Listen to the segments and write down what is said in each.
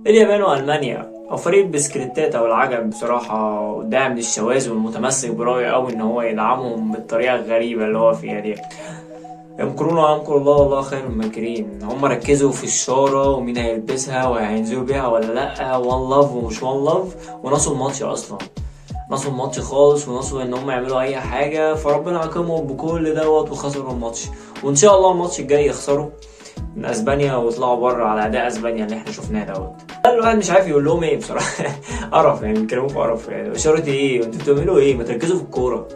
اليابان والمانيا او فريق البسكليتات او العجل بصراحة، ده من الشواذ والمتمسك برايه قوي ان هو يدعمهم بالطريقة الغريبة اللي هو فيها دي. يمكرون ويمكر الله والله خير الماكرين. هم ركزوا في الشارة ومين هيلبسها وهينزلوا بيها ولا لا، one love ومش one love، ونسوا الماتش اصلا، نسوا الماتش خالص ونسوا ان هم يعملوا اي حاجة، فربنا عاقبهم بكل دوت وخسروا الماتش. وان شاء الله الماتش الجاي يخسروا من اسبانيا ويطلعوا بره على اداء اسبانيا اللي احنا شفناه دوت. الواحد مش عارف يقول لهم ايه بصراحة. قرف يعني، بيتكلموا في قرف يعني. اشارة ايه وانتوا بتعملوا ايه؟ ما تركزوا في الكورة،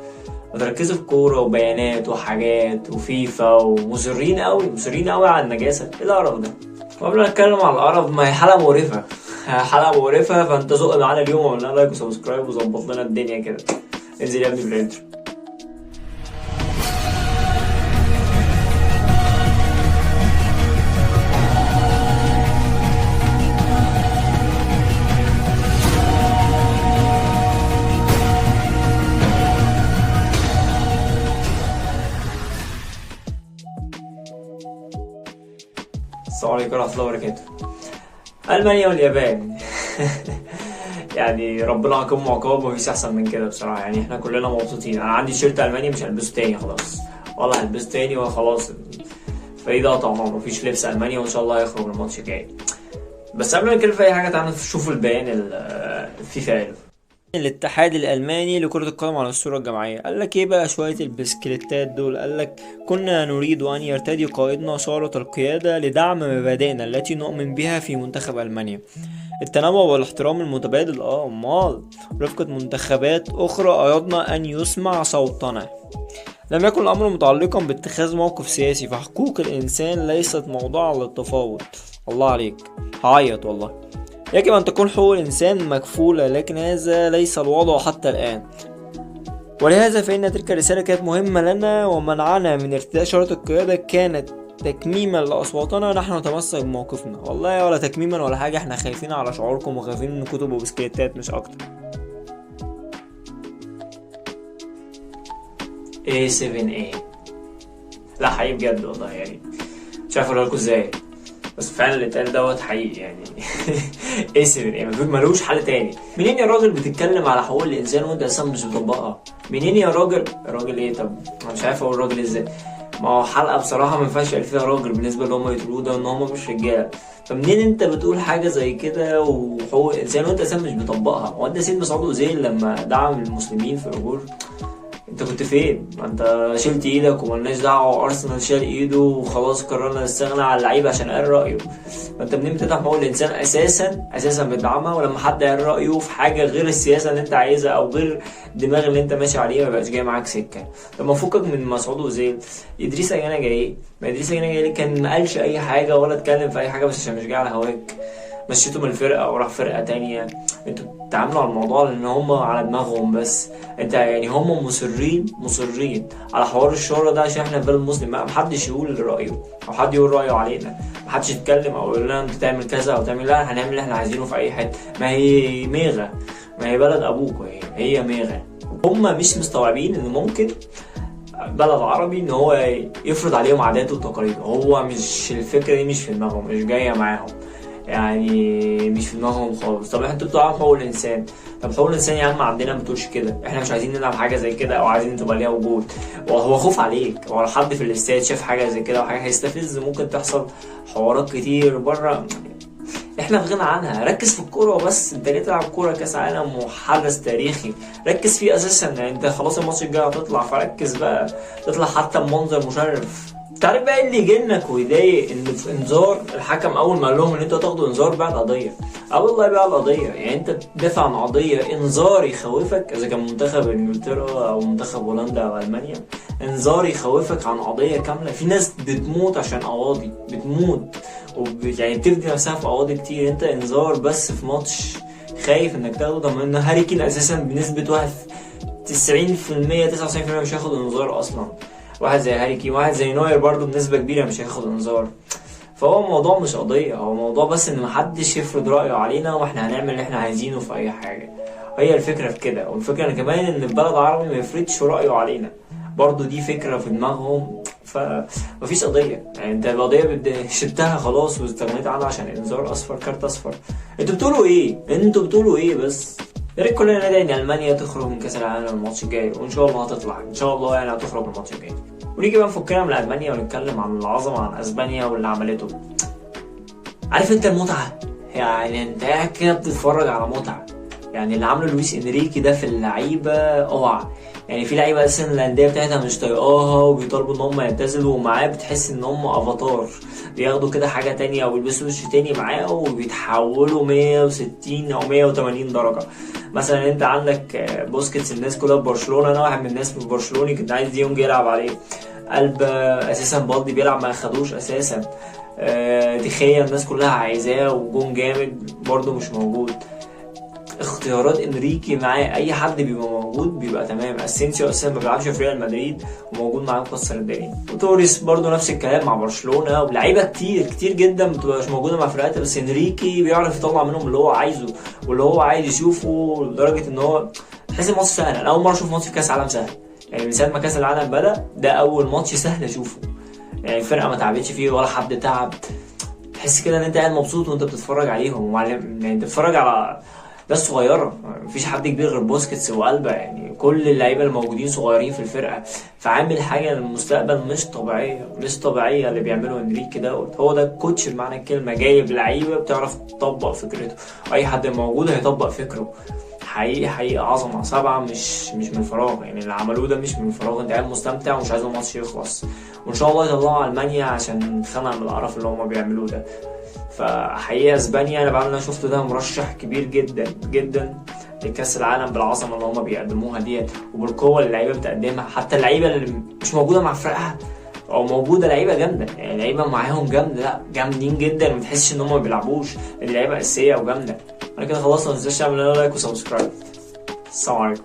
ما تركزوا في كورة وبيانات وحاجات وفيفا، ومصرين قوي، مصرين قوي على النجاسة. ايه القرف ده؟ وقبل ما نتكلم على القرف، ما هي حلقة مقرفة، حلقة مقرفة، فانت زق معانا اليوم وعمل لنا like و subscribe وظبط لنا الدنيا كده. انزل يا ابني بال intro. السلام عليكم ورحمة الله وبركاته. ألمانيا واليابان يعني ربنا عاقبهم عقاب مفيش أحسن من كده بصراحة. يعني احنا كلنا مبسوطين. أنا عندي تيشيرت ألماني مش هلبسه تاني خلاص، والله هلبسه تاني وخلاص، الفريق ده قطعناه، مفيش لبس ألمانيا، وإن شاء الله هيخرج الماتش الجاي. بس قبل ما نتكلم في أي حاجة تعالوا نشوف البيان الفيفا قاله. الاتحاد الألماني لكرة القدم على الصورة الجماعية قال لك ايه بقى شوية البسكليتات دول؟ قال لك كنا نريد أن يرتدي قائدنا شارة القيادة لدعم مبادئنا التي نؤمن بها في منتخب ألمانيا، التنوع والاحترام المتبادل. أمال رفقة منتخبات أخرى أردنا أن يسمع صوتنا. لم يكن الأمر متعلقا باتخاذ موقف سياسي، فحقوق الإنسان ليست موضوعا للتفاوض. الله عليك، هعيط والله. يجب أن تكون حقوق الإنسان مكفولة، لكن هذا ليس الوضع حتى الآن، ولهذا فإن تلك الرسالة كانت مهمة لنا، ومنعنا من ارتداء شارة القيادة كانت تكميما لأصواتنا. نحن نتمسك بموقفنا. والله ولا تكميما ولا حاجة، احنا خايفين على شعوركم وخايفين من كتب وبسكليتات مش أكتر. A7A لا حقيقي بجد والله، يعني مش عارف اقولها لكم ازاي، بس فعلا اللي اتقال دوت حقيقي يعني. A7A المفروض ملوش حل تاني. منين يا راجل بتتكلم على حقوق الانسان وانت اساسا مش بتطبقها؟ منين يا راجل؟ راجل ايه؟ طب انا مش عارف اقول راجل ازاي، ما هو حلقة بصراحة ما ينفعش يقال فيها راجل بالنسبة اللي هم يقولوه ده، ان هم مش رجاله. فمنين انت بتقول حاجة زي كده وحقوق الانسان وانت اساسا مش بتطبقها؟ هو انت سيد مسعود اوزيل لما دعم المسلمين في الاجور انت كنت فين؟ ما انت شلت ايدك وملناش دعوه، وارسنال شال ايده وخلاص قررنا نستغنى عن اللعيبة عشان قال رايه. ما انت منين بتدعم حقوق الانسان اساسا؟ اساسا بتدعمها، ولما حد قال رايه في حاجة غير السياسة اللي انت عايزها او غير الدماغ اللي انت ماشي عليه ما بقاش جاي معاك سكة. طب ما فكك من مسعود اوزيل، ادريس جانا جاي، ما ادريس جانا جاي كان ما قالش اي حاجة ولا اتكلم في اي حاجة، بس عشان مش جاي على هواك مشيته من الفرقة وراح فرقه تانية. انتوا بتتعاملوا على الموضوع لان هم على دماغهم، بس انت يعني هم مصرين على حوار الشهرة ده عشان احنا في بلد مسلم، ما محدش يقول رأيه او حد يقول رأيه علينا، محدش يتكلم او يقول لنا انت تعمل كذا او تعمل، لا هنعمل اللي احنا عايزينه في اي حتة. ما هي ميغا، ما هي بلد ابوك، هي ميغا. هم مش مستوعبين ان ممكن بلد عربي ان هو يفرض عليهم عاداته وتقاليده. هو مش الفكرة دي مش في دماغهم، مش جاية معاهم، يعني مش في دماغهم خالص. طب انتوا بتوع حقوق الانسان، طب حقوق الانسان يا عم عندنا ما بتقولش كده، احنا مش عايزين نلعب حاجة زي كده او عايزين تبقى ليها وجود. وهو خوف عليك، ولا حد في الاستاد شاف حاجة زي كده وحاجه هيستفز، ممكن تحصل حوارات كتير بره احنا في غنى عنها. ركز في الكورة بس، انت ليه تلعب كورة كاس عالم وحدث تاريخي؟ ركز فيه اساسا، يعني انت خلاص الماتش الجاي هتطلع، فركز بقى تطلع حتى بمنظر مشرف. تعرف بقى اللي يجنك ويضايق؟ ان في انذار الحكم اول ما قال لهم ان انتوا هتاخدوا انذار بعد قضية، والله بقى القضية، يعني انت بتدافع عن قضية انذار يخوفك، اذا كان منتخب انجلترا او منتخب هولندا او المانيا، انذار يخوفك عن قضية كاملة. في ناس بتموت عشان قواضي، بتموت يعني بتفدي نفسها في قواضي كتير، انت انذار بس في ماتش خايف انك تاخده. طب ان هاري كين اساسا بنسبة 91% 99% مش هياخد انذار اصلا، واحد زي هاري كين، واحد زي نوير برضو بنسبة كبيرة مش هياخد انذار. فهو الموضوع مش قضية، هو الموضوع بس ان محدش يفرض رأيه علينا واحنا هنعمل اللي احنا عايزينه في اي حاجة. هي الفكرة في كده، والفكرة ان كمان ان البلد العربي ما يفرضش رأيه علينا برضو، دي فكرة في دماغهم. فمفيش قضية، يعني انت القضية شلتها خلاص واستغنيت عنها عشان انذار اصفر كارت اصفر. انتوا بتقولوا ايه؟ انتوا بتقولوا ايه بس؟ يا ريت كلنا ندعي ان المانيا تخرج من كاس العالم الماتش الجاي، وان شاء الله هتطلع، ان شاء الله يعني هتخرج الماتش الجاي. ونيجي بقى نفكنا من المانيا ونتكلم عن العظمة، عن اسبانيا واللي عملته. عارف انت المتعة؟ يعني انت قاعد كده بتتفرج على متعه. يعني اللي عامله لويس انريكي ده في اللعيبة اوعى، يعني في لعيبة اساسا الاندية بتاعتها مش طايقاها وبيطالبوا ان هم يعتزلوا، ومعاه بتحس ان هم افاتار، بياخدوا كده حاجة تانية او بيلبسوا وش تاني معاه وبيتحولوا 160 او 180 درجه. مثلا انت عندك بوسكيتس، الناس كلها في برشلونة، انا واحد من الناس في برشلوني كنت عايز ديونج يلعب عليه، قلب اساسا بالدي بيلعب ما اخدوش اساسا، دخيا الناس كلها عايزاه وجون جامد برده مش موجود. اختيارات انريكي معاه اي حد بيبقى موجود بيبقى تمام. اسينسيو اساسا ما بيلعبش في ريال مدريد وموجود معاه مكسر الدنيا، وتوريس برده نفس الكلام مع برشلونة، ولاعيبه كتير كتير جدا ما بتبقاش موجودة مع فرقاتها، بس انريكي بيعرف يطلع منهم اللي هو عايزه واللي هو عايز يشوفه، لدرجة ان هو تحس الماتش سهل. انا اول مرة اشوف ماتش في كاس عالم سهل، يعني من ساعة ما كاس العالم بدا ده اول ماتش سهل اشوفه، يعني الفرقة ما تعبتش فيه ولا حد تعب، تحس كده ان انت قاعد مبسوط وانت بتتفرج عليهم. يعني تتفرج على ناس صغيرة، مفيش حد كبير غير بوسكيتس وألبا، يعني كل اللعيبة الموجودين صغيرين في الفرقة، فعامل حاجة للمستقبل مش طبيعية، مش طبيعية اللي بيعمله انريكي دوت. هو ده ال coach بمعنى الكلمة، جايب لعيبة بتعرف تطبق فكرته، اي حد موجود هيطبق فكرة. حقيقي حقيقي عظمه، 7 مش من فراغ، يعني اللي عملوه ده مش من فراغ. انت قاعد مستمتع ومش عايز الماتش يخلص، وان شاء الله يطلعوا المانيا عشان خنق من القرف اللي هم بيعملوه ده. فحقيقة اسبانيا انا بعد ما شفته ده مرشح كبير جدا جدا لكاس العالم، بالعظمة اللي هم بيقدموها ديت وبالقوة اللي اللعيبة بتقدمها، حتى اللعيبة اللي مش موجودة مع فرقها او موجودة لعيبة جامدة، يعني لعيبة معاهم جامدة، لا جامدين جدا، ما تحسش ان هم ما بيلعبوش، اللعيبة اساسية وجامده. انا كده خلصت، ما تنساش تعمل like و subscribe. السلام عليكم.